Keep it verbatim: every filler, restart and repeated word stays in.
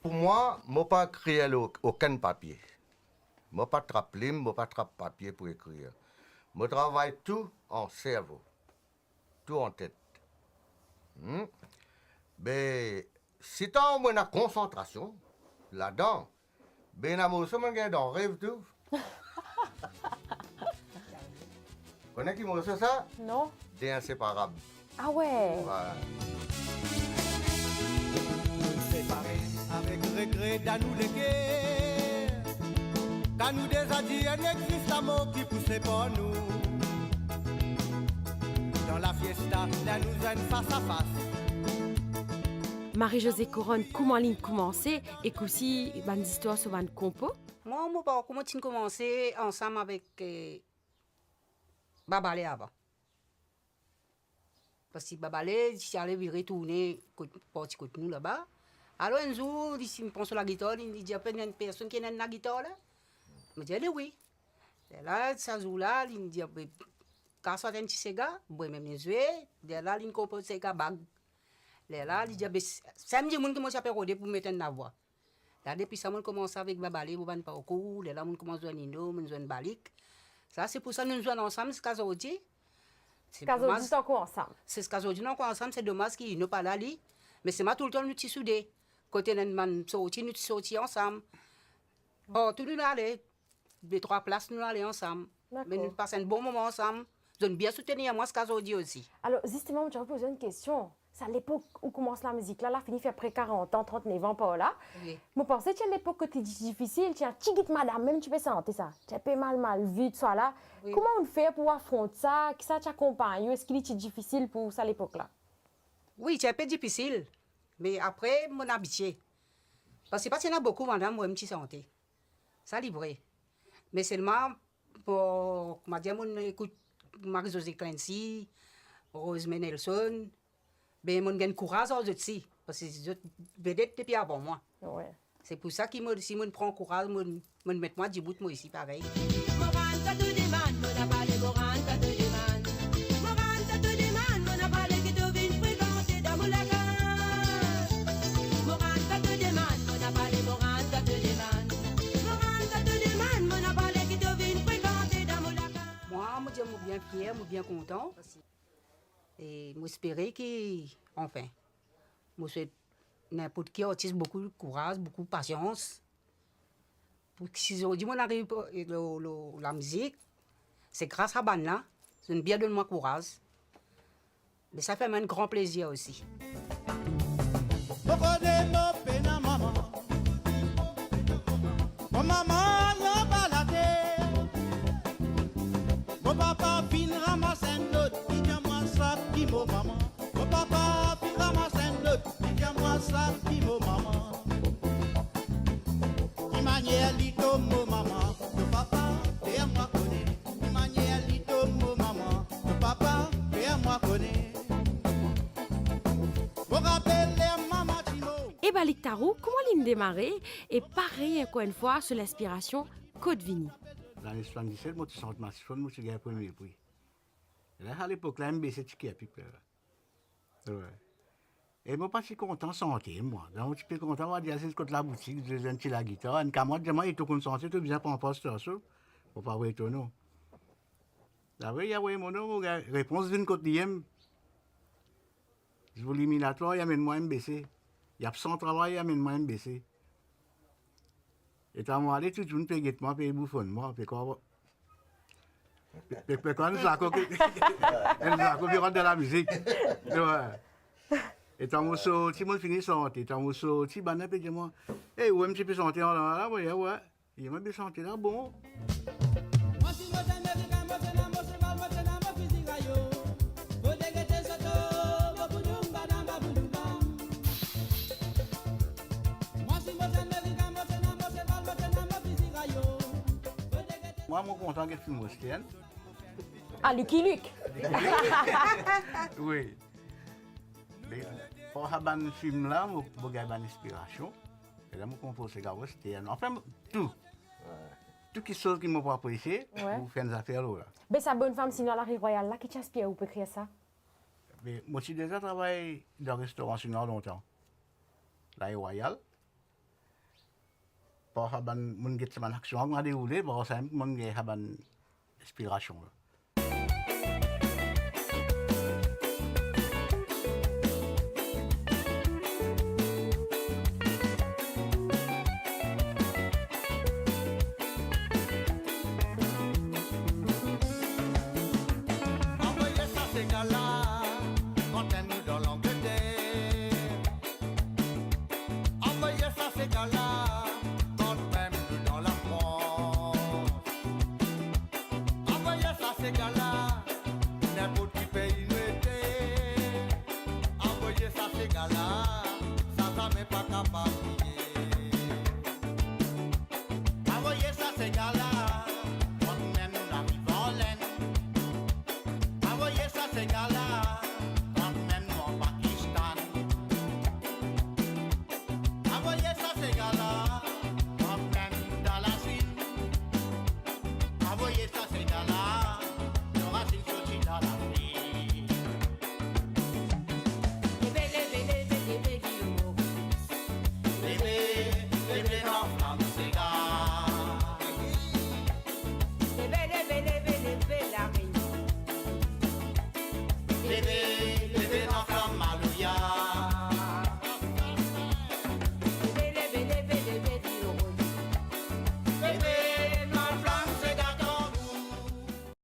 Pou mwa, mo pa ekrir lor okenn papie. Mo pa trap plim, mo pa trap papie pou ekrir. Mo travay tou an servo, tou an tet. Hmm? Be, sitan mo ena konsantrasion ladan, be ena morso mo gagn dan rev tou. Kone ki morso sa? Non. De inseparab. Ah ouais. Wi. Separe avek regre dan nou leker, kan nou deza dir enn existe lamor ki pou separ nou. Dan la fiesta, ler nou zwenn fas a fas. Marie-Josée Couronne, kouma li'nn koumanse, ek osi bann zistwar so bann konpo? Mwa, mo parkour, mo ti'nn koumanse ansam avek, eh, Babale avan. Parski Babale, li ti ale vire tourne kot, parti kot nou laba. Alor, enn zour, li ti pran so lagitar, li, li dir, "Pe ena enn personn ki ena enn lagitar la?" Mo dir li, "Wi." Lerla, sa zour la, li dir, "Be, kas enn ti sega, mwa mem nou zwe." Lerla, li'nn konpoz sega Bag. Lerla, li dir, "Be, sa enn dimoun ki mo ti ape rode pou met enn lavwa." La, depi sa, mo'nn koumans avek Babale, mo bann parkour, lerla mo'nn koumans zwenn Ino, mo'nn zwenn Balik. Sa, se pou sa nou zwenn ansam ziska zordi. Se domaz. Ziska zordi, nou ankor ansam. Ziska zordi, nou ankor ansam, se domaz ki Ino pa la, li. Me selman toultan nou ti soude. Kot ena enn bann sorti, nou ti sorti ansam. Partou nou ale, de trwa plas nou ale ansam. Dakor. Me nou pas enn bon moman ansam. Zot inn bien soutenir mwa ziska zordi osi. Alor, zisteman, mo ti anvi poz ou enn kestion. Sa lepok ou koumans lamizik la, la fini fer pre karant an, trant-nev an par la. Wi. Mo panse ti enn lepok kot ti difisil, ti enn tigit madam mem ti pe sante sa. Ti enn pe mal, mal vi, tousala. Wi. Kouma ou'nn fer pou afront sa? Kisannla ti akonpagn ou? Eski li ti difisil pou sa lepok la? Wi, ti enn pe difisil. Me apre, mo'nn abitie. Parski pa ti ena boukou madam mem ti sante. Sa li vre. Me selman, bon, kouma dir, mo'nn ekout Marie-Josée Clancy, Rosemary Nelson, be mo'nn gagn kouraz ar zot osi, parski zot vedet depi avan mwa. Wi. Se pou sa ki mo, si mo'nn pran kouraz, mo'nn, mo'nn met mwa dibout mwa osi parey. Mo rann sa to demann, mo napa le, mo rann sa to demann. Mo rann sa to demann, mo napa le ki to vinn frekante dan mo lakaz. Mo rann sa to demann, mo napa le, mo rann sa to demann. Mo rann sa to demann, mo napa le ki to vinn frekante dan mo lakaz. Mwa, mo dir mo bien fier, mo bien kontan. E mo espere ki, anfin, mo swet ninport ki artis boukou kouraz, boukou pasians. Pou ki si zordi mo'nn ariv lor, lor lamizik, se gras a bann la, zot inn bien donn mwa kouraz. Me sa fer mwa enn gran plezir osi. Mo kone mo pena mama. Mo mama anba later. Mo papa finn ramas enn lot, li dir mwa sa pi mo mama. Mo papa finn ramas enn lot, li dir mwa sa pi mo mama. Ki manier li tom mo mama, to papa fer mwa kone. Ki manier li tom mo mama, to papa fer mwa kone. Mo rapel ler mama ti mor. E Balik Tarou, kouma li'nn demare? E parey ankor enn fwa, so linspirasion, kot vini? Lane swasanndiset, mo ti sant Masifonn, mo ti gagn premie pri. E la, sa lepok la, M B C ti ker pip la. Wi. E mo pa ti kontan sante, mwa. Dan mo ti pe kontan, mo al dir asis kot laboutik, zwe enn ti lagitar, enn kamarad dir mwa, "E to konn sante, to bizin pran par so." Mo pa avoy to non. Apre, li avoy mo non, mo gagn repons vinn kot li mem. Zour liminatwar, li amenn mwa M B C. Li absan travay, li amenn mwa M B C. Eta mo ale, tou dimoun pe get mwa, pe boufonn mwa, pe krwar, pe, pe, pe krwar enn zako ki, enn zako ki rant dan lamizik. Wi. Eta mo sorti, mo fini sante. Eta mo sorti, bann la pe dir mwa, "Ey, ou mem ti pe sante an la, la, wi, wi." E mo pe sante la, bon. Mwa, mo kontan get fim western. Ah, Lucky Luke. Wi. Me, par sa bann fim la, mo, mo gagn bann inspirasion. E la, mo konpoz sega western. Anfin, tou. Wi. Tou kiksoz ki mo pou apresie, wi, pou fer enn zafer lor la. Be sa Bonne Femme Chinoise Lari Royale la, ki ti inspir ou pou ekrir sa? Be, mo ti deza travay dan restoran sinwa lontan. Lari Royale. par sa bann, mo'nn get sa bann aksion la, kouma deroule, par sa mem mo'nn gagn sa bann inspirasion la.